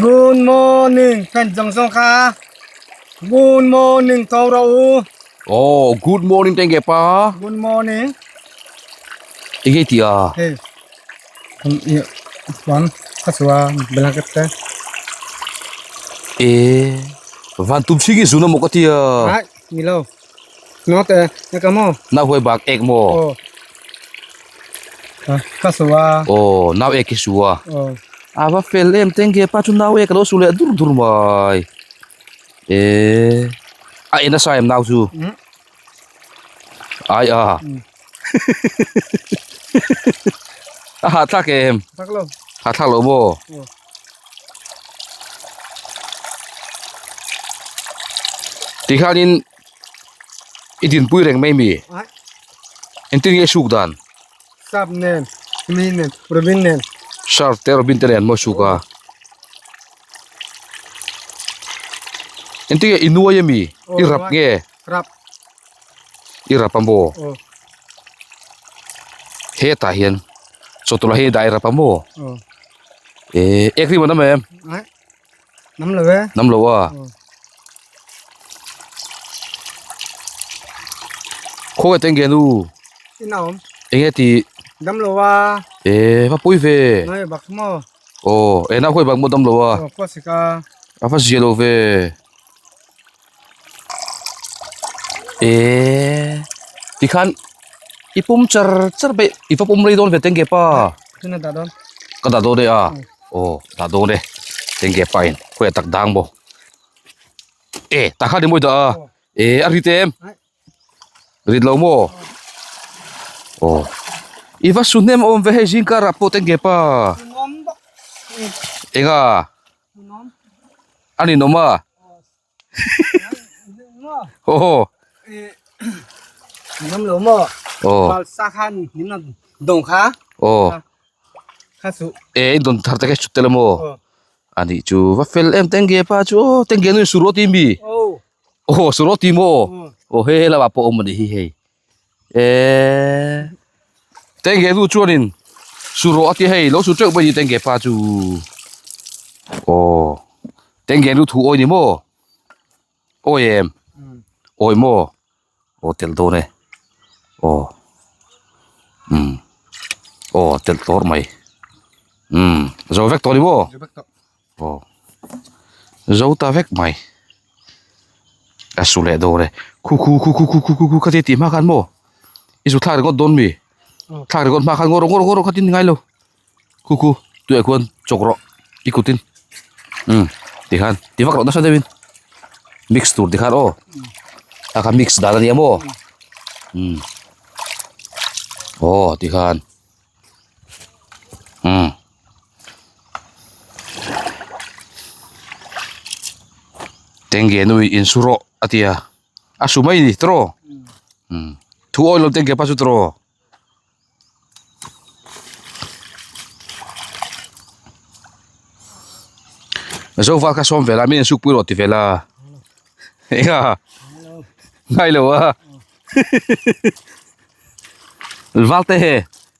Good morning fan zawng zawng kha Good morning tho rawh u Oh good morning teng ke pa Good morning Enge ti a Hei Chuan ka chua blanket te E van tum singi zuna maw ka tia Ai ni lo Note na ka maw Nau huai bak ek maw Oh Ka sua Oh nau ek i sua Oh A va fel em teng ke pa chu nau ek a lo su leh dur dur mai E a en nasa em nau chu Ai a A hahthlak em Thlak lo Hahthlak lo maw Tikhanin i dinpui reng mai mi engtin nge suk dan Sap nen mi nen Robin nen Sharp te Robin te nen maw suk a engtin nge i nuai ami i rap nge Rap i rap a maw hetah hian chawhtawlh ah hian i dah i rap a maw eh ek ri maw nam em Nam lo e. Nam lo a. Khaw nge teng nge nu? In a awm. Enge ti? Dam lo a. E va pui ve. Nai bak maw. Aw e na khawi bak maw dam lo a. Aw khua sik a. A va zia lo ve. E tikhan i pum char char be i va pum rei dawn ve teng nge pa. Tuna dah dawn. Ka dah dawn e a. Aw dah dawn e tengge pa in khawi a tak dang maw e tah khan i mawi dah a e a rit em rit lo maw aw i va su hnem awm ve hei zing karah pawh tengge pa enga a ninawm a. Aw Nam lo maw Aw Bal sa khan nim na dong kha Aw Kha su E in don thar te kha chut tel maw Ani chu va fel em tengge pa chu aw tengge nu suroti mi Aw Aw suroti maw Aw he lamah pawh awm ani hi hei E Tengge nu chuanin surawh a ti hei lo su teuh mai ni tengge pa chu aw tengge nu thu awi ni maw awi em awi maw aw tel dawn e aw umm aw tel tawr mai umm zo vek tawh ni maw aw zo ta vek mai a su leh dawn e khu khu khu khu khu khu khu kha ti tih hma khan maw i zu thlak ringawt dawn mi thlak ringawt hma khan ngaw rawh ngaw rawh ngaw rawh kha tin ngai lo khu khu tuiah khuan chawk rawh i kutin umm tikhan ti vak loh nasa deuhin mix tur tikhan aw a kha mix dan a nia maw umm aw tikhan umm. Tengge nui in su rawh a ti a a su mai a ni tawh umm thu awih lo tengge pa chu tawh zoval kha sawm vel a min suk pui rawh ti vel a eng a ngai lo a val te he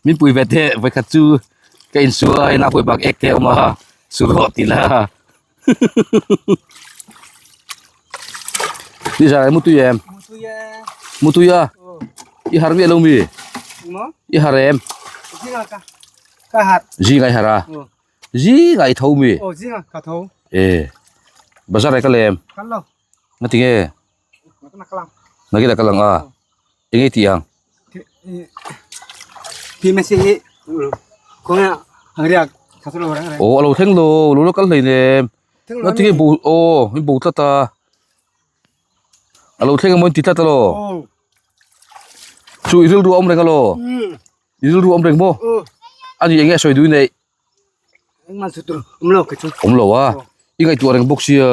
min pui ve te vawikhat chu ka insual a ina pawh bak ek te a awm a su rawh ti la ni zan ah mutui em mutui a i har miah lo mi i har em zinga i har a zinga i tho mi e bazar ah i kal em ngatinge nakin ah ka lang a eng nge tih ang aw a lo thleng lo lo la kal hlei nem ngatinge bo aw in bo tlat a a lo thleng emaw in ti tlat alaw chu i rilru a awm reng alaw i rilru a awm reng maw a ni eng nge a sawi duh i neih. Awm lo a i ngaihtuah reng bawk sia.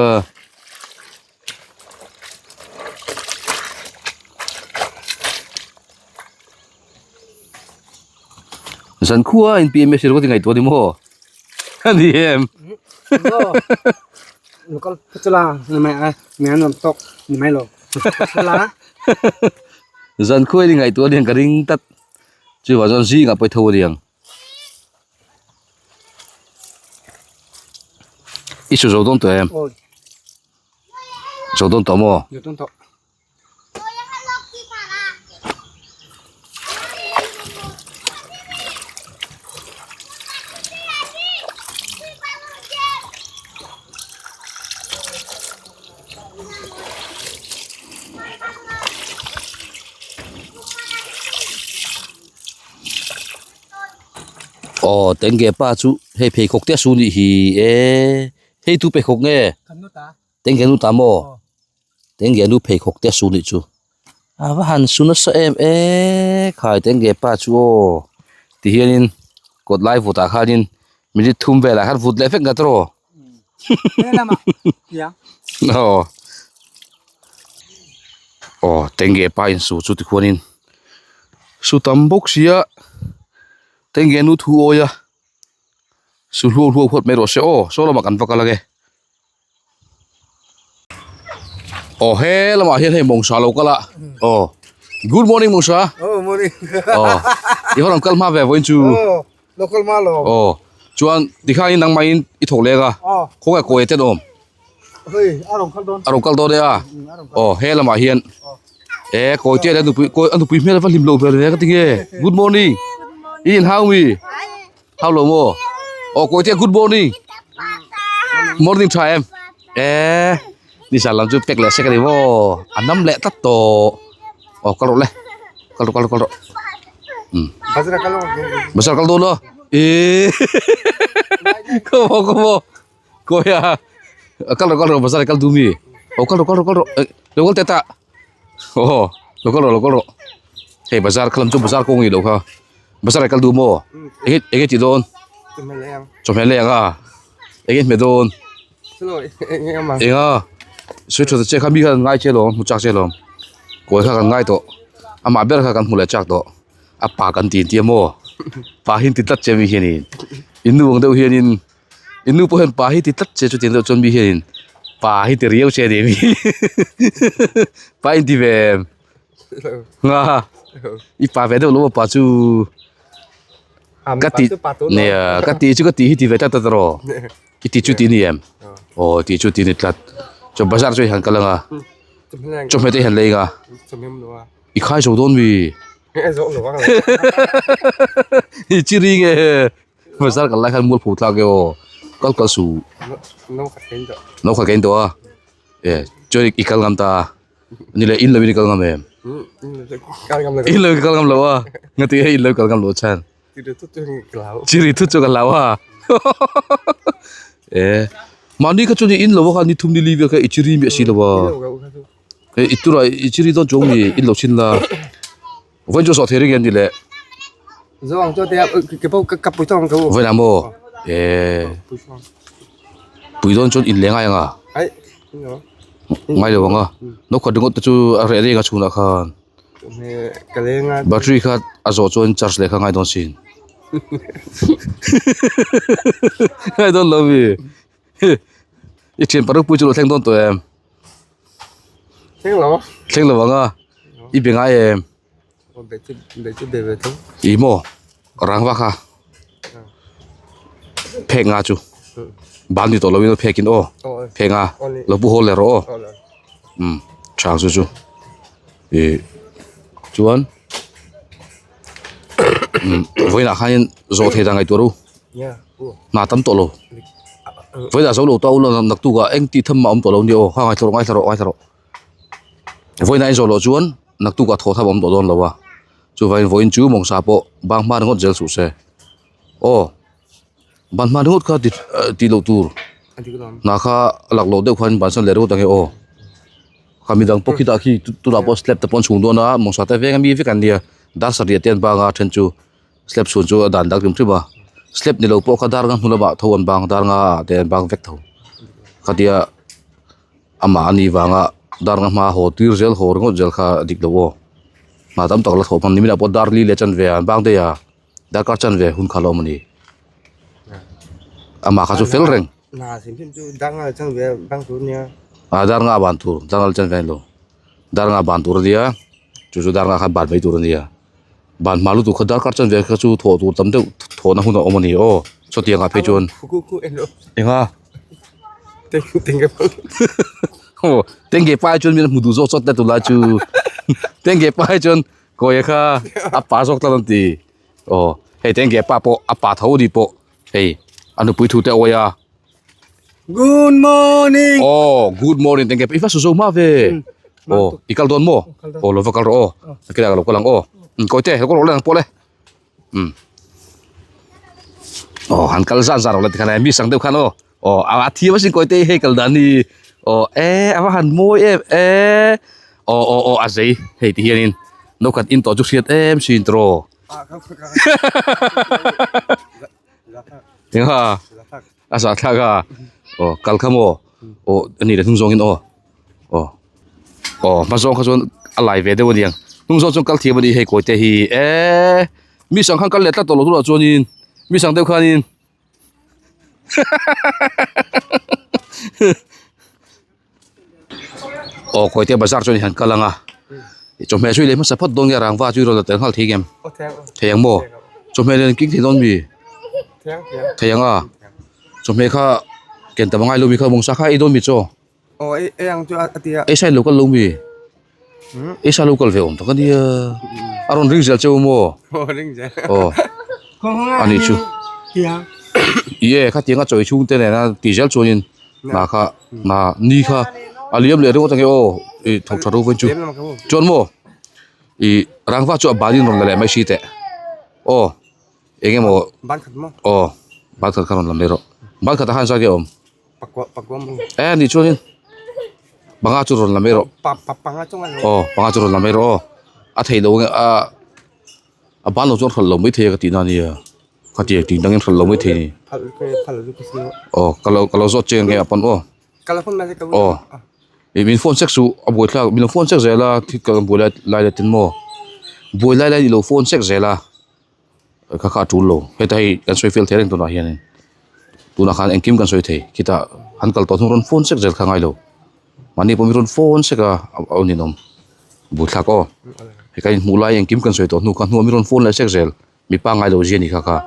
Zan khua in PMS ringawt i ngaihtuah a ni maw? A ni em? Zan khua in i ngaihtuah a ni ang ka ring tlat. Chuvang chuan zingah pawh i tho a ni ang. I su zo dawn tawh em? Zo dawn tawh maw? Zo dawn tawh. Aw tenge pa chu hei pheikhawk te a su nih hi e hei tu pheikhawk nge tenge nu ta maw tenge nu pheikhawk te a su nih chu a va han su nasa em em khai tenge pa chu aw ti hianin kawt lai vutah khanin minute thum velah khan vut leh vek ngat rawh. Aw aw tenge pa in su chu tikhuanin su tam bawk sia tenge nu thu awi a su hluau hluau phawt mai rawh se aw saw lamah kan va kal ange aw he lamah hian hei mawngsa lo kal a aw good morning mawngsa aw morning aw i va rawn kal hma ve vawiin chu. Local ma lo. Aw chuan tikhain nangmahin i thawk leng a khawngaih kawi a tenawm. Hei a rawn kal dawn. A rawn kal dawn e a. Aw he lamah hian e kawi te a nupui kawi a nupui hmel a va hlim loh hmel ve ka ti nge good morning i in hau mi hau lo maw aw kawi te good morning morning tha em e nizan lam chu pack leh sek a ni maw a nam leh tlat tawh aw kal rawh le kal rawh kal rawh kal rawh. Bazar kal dawn a eee khaw maw khaw maw khawi a kal rawh kal rawh bazar ah kal duh mi aw kal rawh kal rawh kal rawh lo kal teh ta aw lo kal rawh lo kal rawh hei bazar kha lam chu bazar kawng a nih loh kha bazar ah kal duh maw enge enge tih dawn chawhmeh leh ang a enge hmeh dawn eng a sawi tha ta che kha mi khan an ngai che alawm hmu chak che alawm kawi kha kan ngai tawh amah ber kha kan hmu leh chak tawh a pa kan ti tia maw pa hi an ti tlat che mi hianin in nu ang deuh hianin in nu pawh hian pa hi ti tlat che chutiang deuh chuan mi hianin pa hi ti riau che a ni mi pa in ti ve em nga i pa ve deuh lo maw pa chu. Ka ti nia ka ti chu ka ti hi ti ve tlat a tawh i ti chu ti ni em aw ti chu ti ni tlat chuan bazar chu i han kal ang a chawhmeh te i han lei ang a i khai zo dawn mi i chi ring e bazar kal lai khan mualpho tlak e aw kal kal suh no kha kein tawh a e chuan i kal ngam ta. Ni leh in lo in i kal ngam em? In lo in kal ngam lo a. Nga ti hei in lo kal ngam lo chan. Chiri thut chu ka hlau a. E mani kha chu ni in lo kha ni thum ni li vel kha i chiri mi asi lo a. E i tura i chiri don chong ni in lo chin la. Vawiin chu zawh thei ring em ni le? Zawng chu te ke pawh ka pui tawng ka u. Vawiin ah maw? E pui dawn chuan in leng ai ang a? Ai Ngai lo ang a. No khat ringawt te chu a reh reng a chhunah khan. Ka leng a. Battery kha a zawh chuan charge leh kha ngai dawn sin. Ngai dawn lo mi. I thian paruk pui chu lo thleng dawn tawh em? Thleng lo. Thleng lo ang a. I be ngai em? Be chu be chu be ve tho. I maw? Rangva kha. Phek nga chu. Ban ni tawh lo in phek in aw. Phek nga. Lo pu hawl leh rawh aw. Um chang chu chu. I chuan um vawiinah khanin zawh thei dan ngaihtuah ru. Hna tam tawh lo. Vawiinah zo lo ta u la naktukah eng tih tham mah awm tawh lo nia aw. Kha ngaithla rawh ngaithla rawh ngaithla rawh. Vawiinah in zawh loh chuan naktukah thaw tham awm tawh dawn lo a. Chuvangin vawiin chu mawngsa pawh bang hma ringawt zel suh se. Aw ban hma ringawt kha ti tih loh tur. Hna kha a lak loh deuh khan bansan leh ringawt ang e aw. Kha midang pawh khitah khi tunah pawh slab te pawh an chhung dawn a mawngsa te veng ami vek an nia. Dar sarih te an bang a then chu. Slab chhun chu a dan dak hrim hrim a slab ni lo pawh kha dar nga hnu lamah tho an bang dar nga ah te an bang vek tho khatia amah a nih vanga dar nga hma haw tir zel haw ringawt zel kha a dik lo aw hna tam tak la thawh hman ni minah pawh dar li leh chanve an bang daih a darkar chanve hun kha la awm a ni amah kha chu fel reng ah dar nga ban tur dar nga leh chanve a ni lo dar nga ban tur a nia chu chu dar nga khan ban mai tur a nia. Ban hma lutuk kha darkar chan ve kha chu thawh tur tam deuh thawhna hun a awm a ni aw chutiang ah phei chuan enga. Tengge pa. Oh, tengge pa chuan min hmu duh zawk chawt te tunlai chu. Tengge pa hi chuan kawia kha a pa zawk tlat an ti. Aw, hei tengge pa pawh a pa tho ni pawh hei a nupui thu te awi a. Good morning. Aw, good morning tengge pa i va su zo hma ve. Aw, i kal dawn maw? Aw, lo va kal rawh aw. Nakilai ka lo kal ang aw. Kawite, lo kal rawh le ang pawh le. Um aw han kal zan zan rawh le tikhan mi sang deuh khan aw aw a thiam asin kawi te hei kal dan hi aw e a va han mawi em e aw aw aw a zei hei ti hianin no khat in tawh chu hriat em sin tawh engha a zah thlak a aw kal kha maw aw ani le hnung zawngin aw aw aw hma zawng kha chuan a lai ve deuh aniang hnung zawng chuan kal thiam ani hei kawi te hi eee mi sang khan kal leh tlat tawh lo turah chuanin mi sang deuh khanin aw kawi te bazar chuan i han kal ang a chawhmeh chu i lei hmasa phawt dawn nge rangva chu i rawn la tel nghal thei ngem thei ang maw chawhmeh nen king thei dawn mi thei ang a chawhmeh kha ken tam a ngai lo mi kha mawngsa kha ei dawn mi chaw aw ei ei ang chu a ti a ei sa in lo kal lo mi ei sa lo kal ve awm tak a nia a rawn ring zel cheu maw aw ring zel aw ani chu ie khatianga chawi chhung te nena ti zel chuanin hna kha hna ni kha a liam leh ringawt ange aw ih thawk tha ro chu chuan maw ih rangva chu a banin rawn la leh mai si teh aw eng emaw aw ban khat kha rawn la mai rawh ban khat ah khan zat nge awm e ni chuanin panga chu rawn la mai rawh aw panga chu rawn la mai rawh aw a theih loh ange a. A ban lo chuan hralh lo maithei a ka tih na ania khatiang tih dangin hralh lo maithei a ni aw ka lo ka lo zawt chiang nge a pawn aw aw ih min phone sek suh a buai thlak min lo phone sek zel a thil ka buai lai lai lai ten maw buai lai lai i lo phone sek zel a kha kha a tul lo heta hei kan sawi fel thei reng tunah hianin tunah khan engkim kan sawi thei khitah an kal tawh hnu rawn phone sek zel kha ngai lo. Mahni pawh mi rawn phone sek a a ninawm bu thlak aw hei kan inhmuh lai engkim kan sawi tawh hnu kha hnuah mi rawn phone leh sek zel mipa ngai lo zia a ni kha kha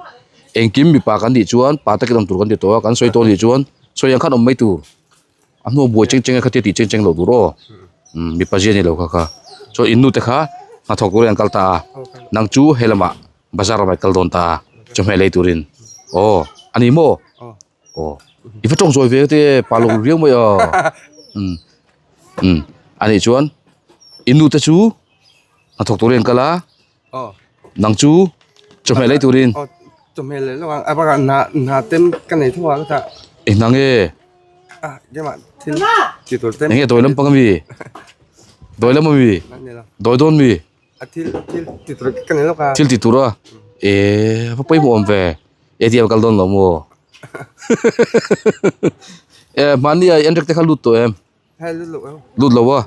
engkim mipa kan nih chuan pa takin awm tur kan ti tawh a kan sawi tawh a nih chuan sawi ang khan awm mai tur a hnuah buai cheng cheng a khatia tih cheng cheng loh tur aw umm mipa zia a ni lo kha kha chuan in nu te kha hnathawk turin an kal ta a nang chu he lamah bazar lamah i kal dawn ta a chawhmeh lei turin aw a ni maw. Aw i va tawng zawi ve te pa lo riau mai a umm umm anih chuan i nu te chu hnathawk turin an kal a nang chu chawhmeh lei turin chawhmeh lei lawk a bakah hna hna tem ka nei tho a ka tah i hna nge thil ti tur te enge dawi lampang ami dawi lam ami dawi dawn mi. A thil thil ti tur ka nei lawk a. Thil ti tur a eh va pawimawh awm ve ATM kal dawn lo maw eh mahni a enrek te kha lut tawh em? Hei lut lo em. Lut lo a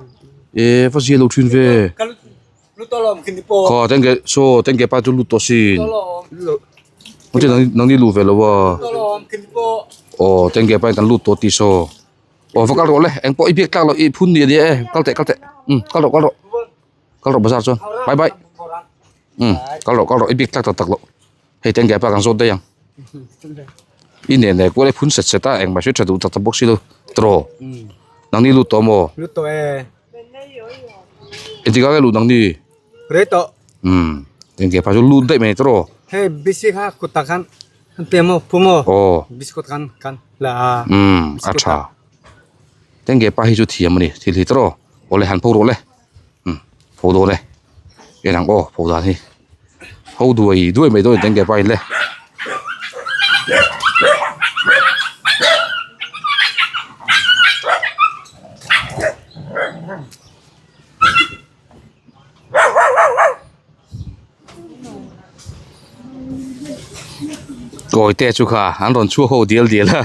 eh va zia lo thin ve. Lut tawh lo khin ni pawh. Kha tengge saw tengge pa chu lut tawh sin. Lut tawh lo. Lut lo. Mawti nang nangni lut ve lo a. Lut tawh lo khin ni pawh. Aw tengge pa in kan lut tawh tih saw. Aw va kal rawh le engpawh i biak tlak loh i phun ni a nia e kal teh kal teh umm kal rawh kal rawh. Kal rawh bazar chuan bye bye umm kal rawh kal rawh i bik tlak tak tak loh hei te engge pa kan zawt daih ang i nen leh kual i phun set set a engmah hriat tha duh tak tak bawk si lo tawh nangni lut tawh maw lut tawh e engtikah nge lut nangni rei tawh umm engge pa chu lut daih mai tawh hei bisi kha kut tak khan an pe maw phu maw aw biskut khan kan la a umm a tha tengge pa hi chu thiam a ni thil hi tawh awle han pho rawh le. umm pho dawn e en ang aw pho dan hi ho duai duai mai dawn tengge pa in le. Kawi te chu kha an rawn chhuak ho dial dial a.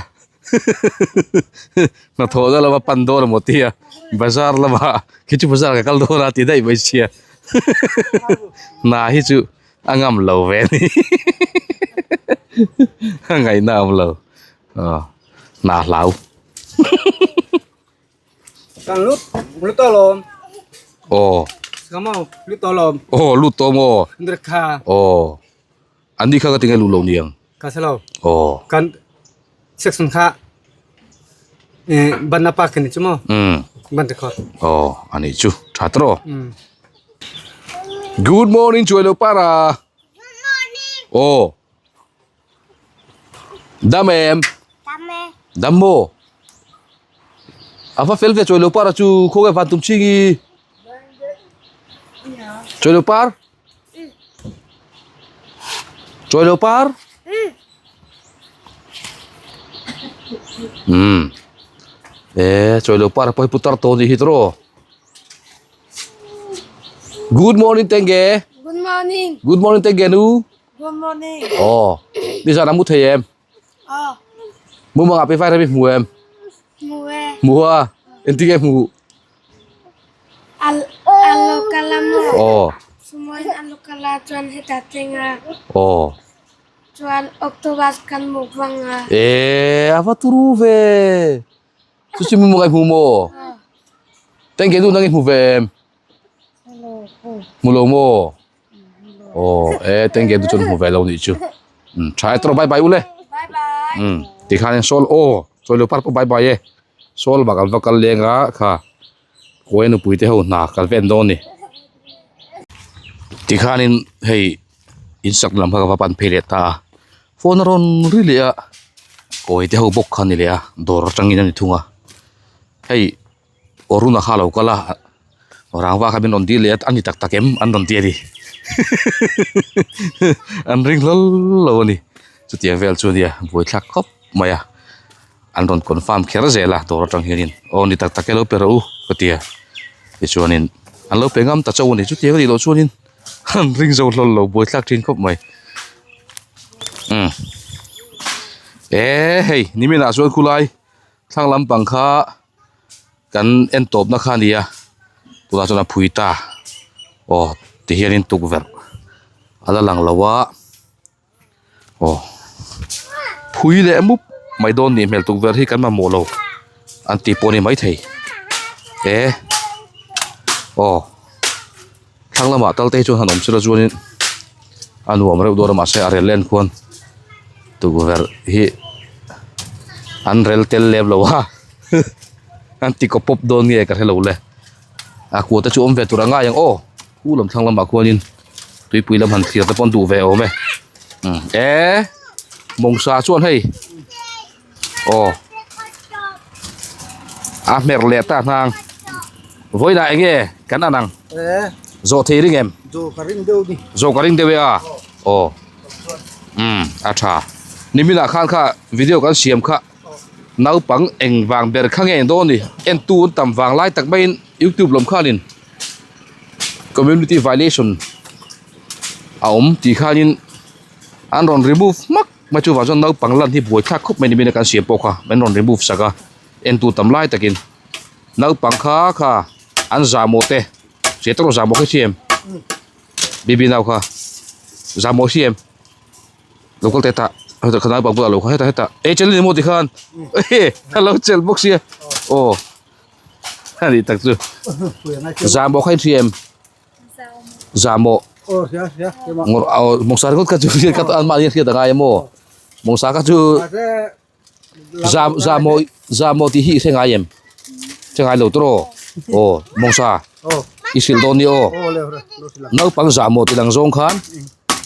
Hnathawh na lama pan dawn emaw tia bazar lama khi chu bazar ka kal dawn a ti daih mai sia hna hi chu a ngam lo ve a ni a ngaihna a awm lo aw hna hlau. Kan lut lut tawh lawm. Aw. Ka maw lut tawh lawm. Aw lut tawh maw. Ndrekha. Aw. An ni kha ka ti nge lut lo niang. Ka hre lo. Aw. Kan section kha. Banna park ni chu maw? Um. Ban te khawt. Oh, ani chu. Tha tro. Um. Good morning chuai lo para. Good morning. Oh. Dam em? Dam e. Dam maw? A va fel ve chawi lo par a chu khawnge van tum ching i? Chawi lo par? Chawi lo par? Um. E chawi lo par pawh hi putar tawh ni hi tawh. Good morning Tenge. Good morning. Good morning Tenge nu. Good morning. Aw, nizan a mu thei em? Aw. Mumang ah pe vai rem i hmu em? Hmu e. Hmu a, engtin nge hmu? A a lo kal a maw? Aw. Sumoin a lo kal a chuan heta thleng a. Aw. Chuan octopus kan muk vang a. E, a va turu ve. Chu chu mumang ah i hmu maw? Aw. Tengge nu nang i hmu ve em? Hmu lo maw? Aw e tengge chu chuan hmu ve lo nih chu um tha e tawrh bye bye ule Bye bye. um tikhan in sawl aw chawi lo par pawh bye bye e sawl bak an va kal leng a kha kawia nupui te ho hna kal vel dawn a ni tikhan in hei in sak lam kha ka va pan phei leh ta a phone a rawn ri leh a kawi te ho bawk kha a ni leh a dawr atangin a ni thung a hei. Arun a kha lo kal a rangva kha min rawn dil leh a ani tak tak em an rawn ti a ni an ring hlawl lo a ni chutiang vel chu ania buaithlak khawp mai a an rawn confirm kher zel a dawr atang hianin aw ni tak tak e lo pe rawh u ka ti a tichuanin an lo pe ngam ta chauh a ni chutiang a nih loh chuanin an ring zo hlawl lo buaithlak thin khawp mai umm e hei niminah chuan khulai thlang lampang kha. Kan en tawpna kha a ni a tunah chuan a phui ta aw ti hianin tukverh a la lang lo a aw phui leh mup mai dawn nih hmel tukverh hi kan mamawh lo an tih pawh a ni maithei e aw thlang lamah tal te hi chuan han awm sela chuanin a nuam reuh dawn a mahse a rel en khuan tukverh hi an rel tel lem lo a an ti kaw pawp dawn nge ka hrelo le a kua te chu awm ve tur a ngai ang aw khu lam thlang lamah khuanin tuipui lam han thlir te pawh an duh ve awm e e mawngsa chuan hei aw a hmer leh ta hnang vawiinah eng nge kan an ang zawh thei ring em zawh ka ring deuh e a aw umm a tha niminah khan kha video kan siam kha naupang eng vang ber kha nge dawn ni entu an tam vang lai tak maiin youtube lam khanin community violation a awm tih khanin an rawn remove hmak. Hma chuvang chuan naupang lan hi buai thlak khawp mai ni min a kan siam pawh kha min rawn remove sak a entu tam lai takin naupang kha kha an zahmawh te hriat erawh zahmawh kha i hria em bibi nau kha zahmawh i hria em lo kal teh tah hetah kha naupang bulah lo kha hetah hetah e chel ni maw tikhan e a lo chel bawk sia aw a nih tak chu zahmawh kha i hria em. Zahmawh ngawr aw mawngsa ringawt kha chu hriat kha an mahni hriat a ngai a maw mawngsa kha chu zah zahmawh zahmawh tih hi i hre ngai em hre ngai lo tawh aw mawngsa i hrilh dawn nia aw naupang zahmawh tih lang zawng khan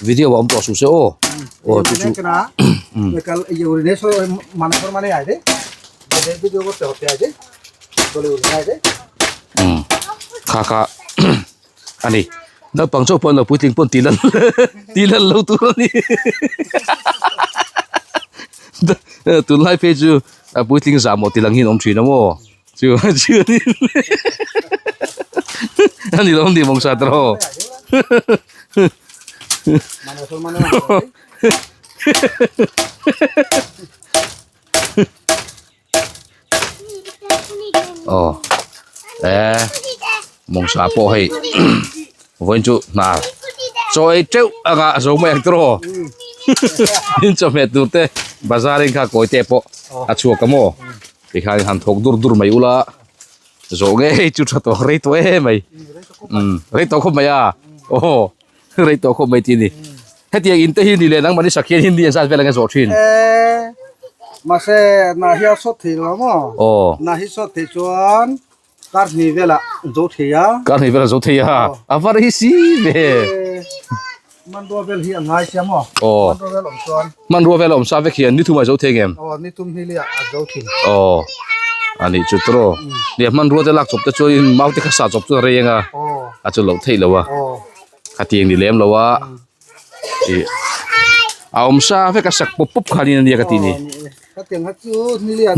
video a awm tawh suh se aw aw chu chu kha kha a ni naupang chauh pawh an lo puitling pawn tih lan tih lan lo tur a ni tunlai phei chu a puitling zah maw tih lang hi an awm thin a maw chu chu a ni a ni lo ni mawngsa te rawh Aw eh mawngsa pawh hei vawiin chu hna chaw ei teuh anga a zo mai ang tiraw in chawhmeh tur te bazar in kha kawi te pawh a chhuak a maw tikhan han thawk dur dur mai ula zawh ngei chu tha tawh rei tawh em mai umm rei tawh khawp mai a aw. Rei tawh khawp mai tih a ni. Hetiang in te hi ni leh nangmahni sakhian hi ni an zat vel ang e zawh thin. Mahse na hi a sawt thei lo maw? Aw. Na hi sawt thei chuan kar hnih velah zo thei a. Kar hnih velah zo thei a. A var hi si ve. Hmanrua vel hi a ngai sia maw? Aw. Hmanrua vel awm chuan. Hmanrua vel awm sa vek hian ni thum a zo thei ngem? Aw ni thum hi liah a zo thin. Aw. A nih chu tawh. Nia hmanrua te lak chawp te chuan mau te kha sa chawp chu a rei anga. Aw. A chu loh theih lo a. Aw. Khatiang ni lem lo a. Ih a awm sa vek a sak pawp pawp khan in ania ka tih ni.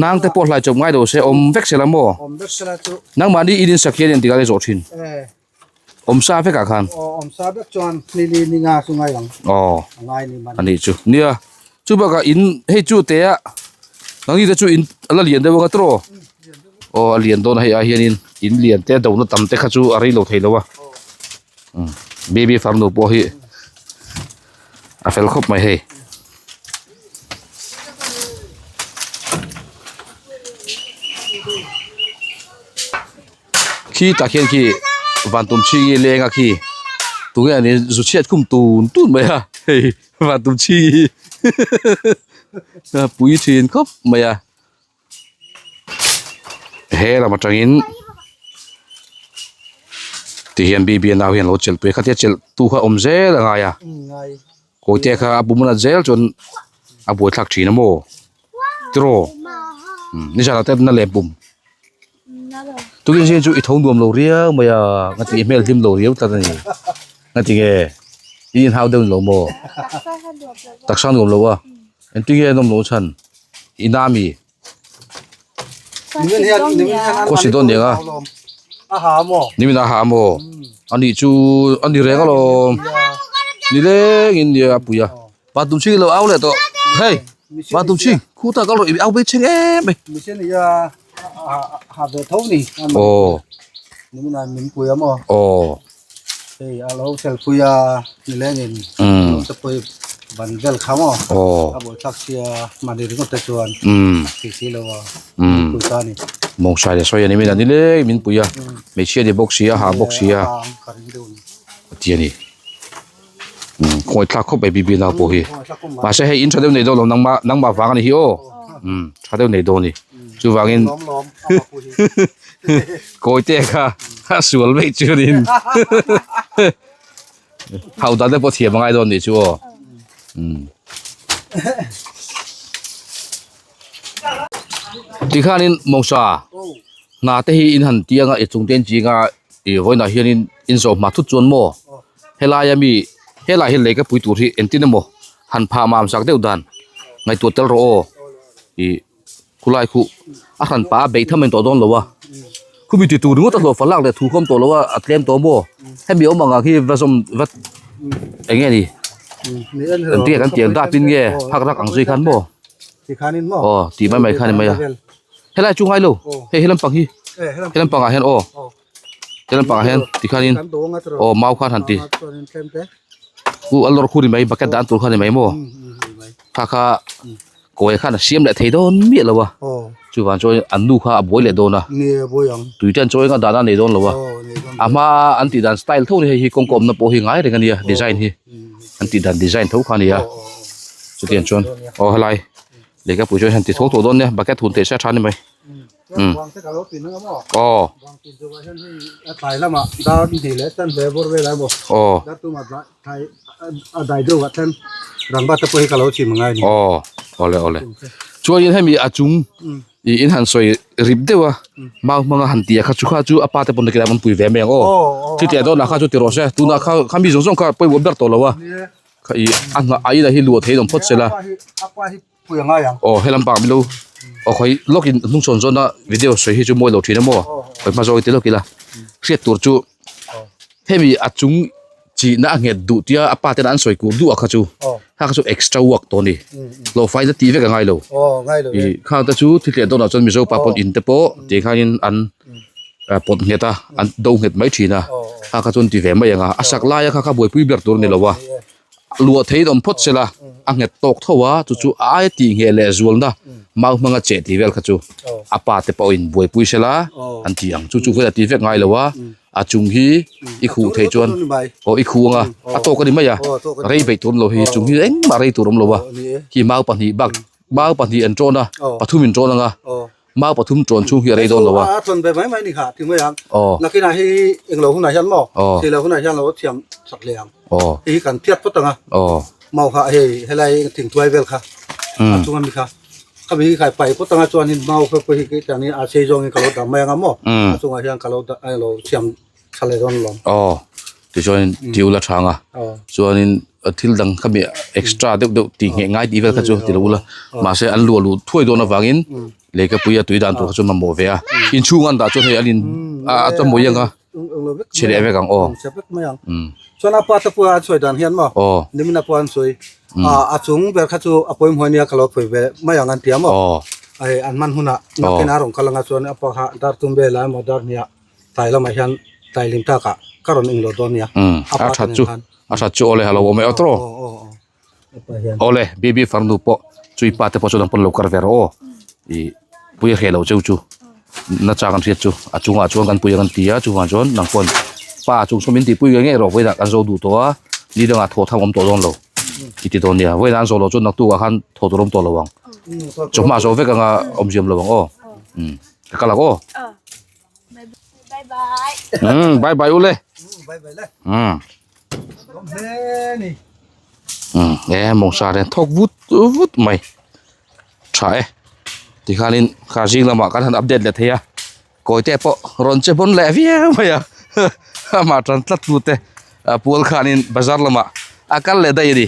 Nang te pawh hlai chawp ngai lo se awm vek se la maw? Nangmahni in insak hian engtikah nge zawh thin? Awm sa vek ah khan. Aw anih chu nia chu bakah in hei chu te a nangni te chu in a la lian deuh ang a tiraw? Aw a lian dawn a hei ah hianin in lian te do na tam te kha chu a rei lo thei lo a. Baby farnu pawh hi a fel khawp mai hei. Khi tah khian khi van tum chhingi leng a khi tunge an in zu chhiat khum tun tun mai a hei van tum chhingi pui thin khawp mai a. He lam atangin ti hian B_B nau hian alo chelh pui a khatia chelh tu kha awm zel a ngai a kawite kha a bum nat zel chuan a buaithlak thin a maw tiraw nizan ah te na leh bum tukin zing chu i tho nuam lo riau mai a nga tih hmel hlim lo riau tlat a ni nga tinge i inhau deuh ni lo maw taksa nuam lo a. Engtin nge an awm loh chhan? I na mi? Khaw si dawn nia. Nimin a ha maw? Ani chu a ni reng alawm. Ni leng in nia a pui a. Pa tum ching lo au leh tawh. Hei, pa tum ching khu ta kal rawh i au bei cheng em mai. Aw. Aw. Hei a lo fel pui a nilengin lo te pawh hi ban vel kha maw a buai thlak sia mahni ringawt te chuan tih si lo a min pui ta a ni. Mawngsa leh sawi a ni mai a nileng min pui a hmeichhia ni bawk si a ha bawk si a a ti a ni khawngaih thlak khawp mai B_B nau pawh hi mahse hei in tha deuh nei dawn lo nangmah nangmah vang a ni hi aw tha deuh nei dawn a ni chuvangin Kawite kha a sual mai chuanin hau dan te pawh thiam a ngai dawn nih chu aw. Tikhanin Mawngsa hna te hi in han tiang a i chung te an ching a i vawiinah hianin in zawh hma thut chuan maw helai ami helai hi lei ka pui tur hi engtin emaw han phah mam sak deuh dan ngaihtuah tel rawh aw ih. Khulai khuh a hran pah a beih tham a intawh dawn lo a, khumi ti tur ringawt a hlawh fa lak leh thu khawm tawh lo a, a tlem tawh maw? Hemi awm ang ang hi va zawm va eng nge ni? Engtin nge kan tih ang dapin nge phak rak ang zui khan maw? Aw tih mai mai khan a ni mai a, helai chu ngai lo hei he lampang hi he lampangah hian aw he lampangah hian tikhanin aw mau khan han ti u a lawr khu ni mai bucket dan tur kha ni mai maw? Kha kha. Kawi khan a siam leh thei dawn miah lo a, chuvang chuan an nu kha a buai leh dawn a, tui te an chawi anga dan a nei dawn lo a, a hma an tih dan style tho ni hei hi kawngka awmna pawh hi ngai reng a nia design hi an tih dan design tho kha a ni a, chutiang chuan aw helai lehkapui chuan han ti tho tawh dawn nia bucket hun theih se a tha a ni mai. Aw. Aw. Aw awle awle chuanin hemi a chung ih in han sawi rip deuh a mau hmanga han tih a kha chu kha chu a pa te pawn nakilai an pui ve mai ang aw chutiang dawnah kha chu ti rawh se tunah kha kha mi zawng zawng kha pawimawh ber tawh lo a kha ih a nghah a inah hi luah thei awm phawt se la. Aw he lampang milo aw khawi lawk in hnung chhawn zawn a video sawi hi chu mawi lo thin a maw khawi hma zawk i ti lawk ila hriat tur chu hemi a chung chi na a nghet duh tia a pa tena an sawi kur duh a kha chu kha kha chu extra work tawh a ni hlawhfai na tih vek a ngai lo ih khang te chu thil tliah dawnah chuan mizo pa pawn in te pawh tih khanin an pawt nghet a an do nghet mai thin a kha kha chuan ti ve mai ang a a sak laia kha kha buaipui ber tur a ni lo a. Luah theiin awm phawt sela a nghet tawk tho a, chu chu a aia tih ngheh leh zualna mau hmanga cheh tih vel kha chu a pa te pawhin buaipui sela an ti ang. Chu chu vela ti vek ngai lo a, a chung hi i khuh theih chuan aw i khuh ang a, a tawk a ni mai a, rei beih tur awm lo hi chung hi engmah rei tur awm lo a, khi mau pahnih bak. Mau pahnih an ṭawn a, pathum in ṭawn ang a, mau pathum ṭawn chhung hi a rei dawn lo a. A ṭawn ve mai mai ni kha ti mai ang. Nakinah hi englo hunah hian maw thei lo hunah hian lo thiam sak hle ang. Hei hi kan phiat phawt ang a, mau kha hei helai thingtuai vel kha a chung ami kha khami hi khai pai phawt ang a chuanin mau kha pawh hi keitani a sei zawngin ka lo dah mai ang a maw a chungah hian ka lo dah lo thiam Thla leh dawn lawm. Aw, tichuanin tiul a chhang a, chuanin thil dang kha mi extra deuh deuh tih ngheh ngai tih vel kha chu ti lo ula, mahse an luah luh thuai dawn avangin lehkhapuia tui dan tur kha chu mamawh ve a, inchhung an dah chuan hei an in a ta mawi ang a, chhe leh vek ang aw. Chhe vek mai ang. Chuan a pa te pawh an sawi dan hian maw, nimin a pawh an sawi, a chung ber kha chu a pawimawh ania ka lo phawi ve mai ang an ti a maw, an hman hunah nakin a rawn kal anga chuan a pa kha dar tum vel ah emaw dar hniah tlai lamah hian tlai lim takah ka rawn englo dawn nia a pa that chu a that chu awle halo awm e atro awle bibi farnu pawh chui pa te pawh chu nang pawn lo kar ve rawh aw i pui a hreh lo cheu chu na chang an hriat chu a chungah chuan kan pui ang an ti a chuvang chuan nang pawn pa chung saw min tihpui ngei ngei rawh vawiinah kan zo duh tawh a ni dangah thaw tham awm tawh dawn lo i ti dawn nia vawiinah an zawh loh chuan naktukah khan thaw tur awm tawh lo ang chawhma zawh vek anga awmziam lo ang aw ka kal ang aw. Bye bye. Bye bye ule. Bye bye le. E mawngsa nen thawk vut vut mai. Tha e. Tikhanin kha zing lamah kan han update leh thei a. Kawite pawh rawn che bawn leh viau mai a. Amah tan tlat tu te pual khanin bazar lamah a kal leh daih a ni.